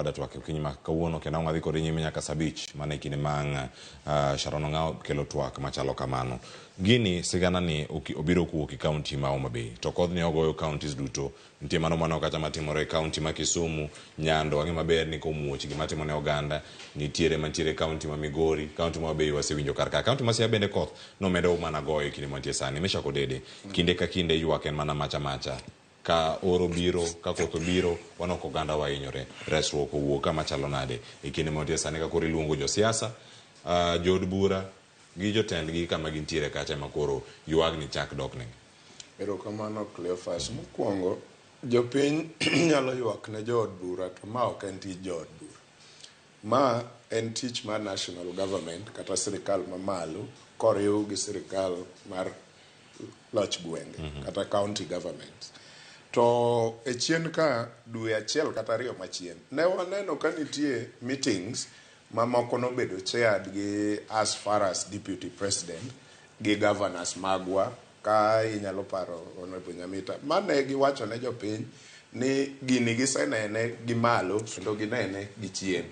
owada twak e okinyi ma kawuono kendo ang' wadhi kode nyime nyaka saa abich mana e kinde ma ang' Sharon Ong'awo kelo twak machalo kamano. Gini sigana ni obiro kowuok e kaunti ma Homa Bay to kodhni ogoyo counties duto. Nitie mano mwaneno kacha matimore e kaunti ma Kisumu, Nyando wang'e maber ni komuoch gima timo ne oganda, nitiere mantiere e kaunti ma Migori, kaunti ma Homa Bay wasewinjo kar ka. Kaunti ma Siaya bende koth nomedo mana goyo e kinde mantie sani. Meshack Odede, kinde ka kinde ywak en mana macha macha. Ka oro obiro, ka koth obiro, waneno ka oganda wa hinyore. Resruok owuok kama chalo nade e kinde mantie sani ka koro iluongo josiasa, jood bura gi jotendgi kama gintiere kacha ema koro ywagni chak dok negi. Erokamano Cleophas. Mokuongo, jopiny nyalo ywak ne jood bura to ma ok en tij jood bura. Ma en tich mar national government kata sirikal mamalo koriw gi sirikal mar loch gwenge kata county governments. To e chien ka dwe achiel kata ariyo machien ne waneno ka nitie meetings mamoko nobedo chaired gi as far as deputy president gi governors magwa ka inyalo paro Honorable Nyamita mane giwacho ne jopiny ni gini gisenene gi malo kendo ginene gi chien.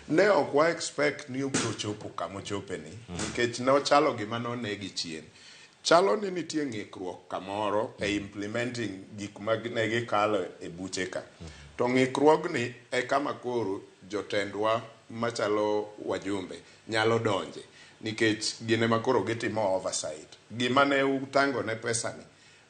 Ne ok wa expect ni obiro chopo kama ochope ni nikech ne ochalo gima none gi chien. Chalo ni nitie ng'ikruok kamoro e implementing gik ma ne gikalo e buche ka. To ng'ikruogni e kama koro jotendwa machalo wajumbe nyalo donje nikech gin ema koro gitimo oversight. Gima ne utango ne pesani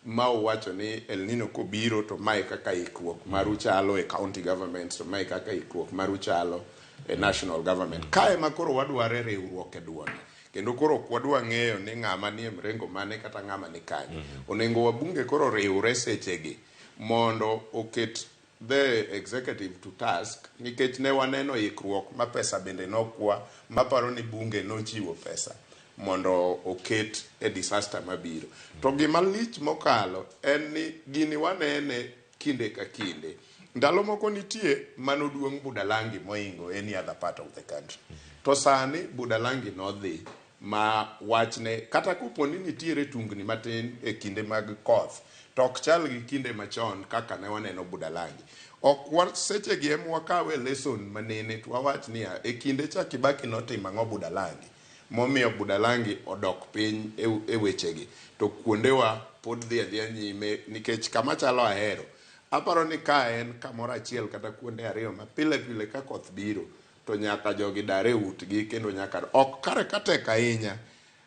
ma uwacho ni El Nino kobiro to mae kaka ikruok maru chalo e county governments to mae kaka ikruok maru chalo e national government. Ka ema koro wadware riwruok e duonde. Kendo koro ok wadwa ng'eyo ni ng'ama nie mrengo mane kata ng'ama ni kanye. Onego wabunge koro riwre sechegi mondo oket the executive to task nikech ne waneno ikruok ma pesa bende nokwa maparo ni bunge nochiwo pesa mondo oket e disaster mabiro. To gima lich mokalo en ni gini wanene kinde ka kinde. Ndalo moko nitie manoduong' Budalangi moingo any other part of the country. To sani Budalangi nodhi ma wachne kata kopo ni nitiere tungni matin e kinde mag koth to ok chal gi kinde machon kaka ne waneno Budalangi. Ok wa sechegi ema wakawe lesson manene to wawach niya e kinde cha Kibaki notimo ang'o Budalangi momiyo Budalangi odok piny e wechegi to kuondewa pod dhi adhiya nyime nikech kama chalo Ahero aparo ni ka en kamoro achiel kata kuonde ariyo ma pile pile ka koth biro to nyaka jogi dar e utgi kendo nyaka ok kare ka tek ahinya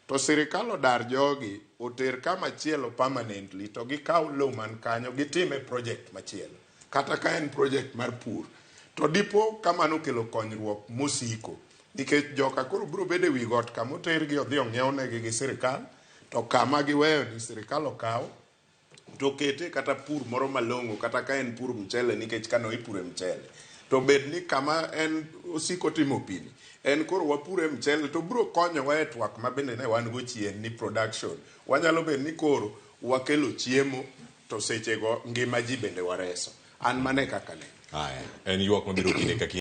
to sirikal odar jogi oter kama chielo permanently to gikaw lowo man kanyo gitime project machielo kata ka en project mar pur to dipo ka mano okelo konyruok mosiko nikech joka koro biro bedo e wi got kama otergi odhi ong'iewnegi gi sirikal to kama giweyo ni sirikal okaw to kete kata pur moro malong'o kata ka en pur mchele nikech kano ipure mchele to bed ni kama en osiko timo pini en koro wapure mchele to biro konyowa e twak ma bende ne wan go chien ni production wanyalo bed ni koro wakelo chiemo to sechego ngima ji bende wareso an mane kaka ne Haya, en ywak mabiro kinde ka kinde.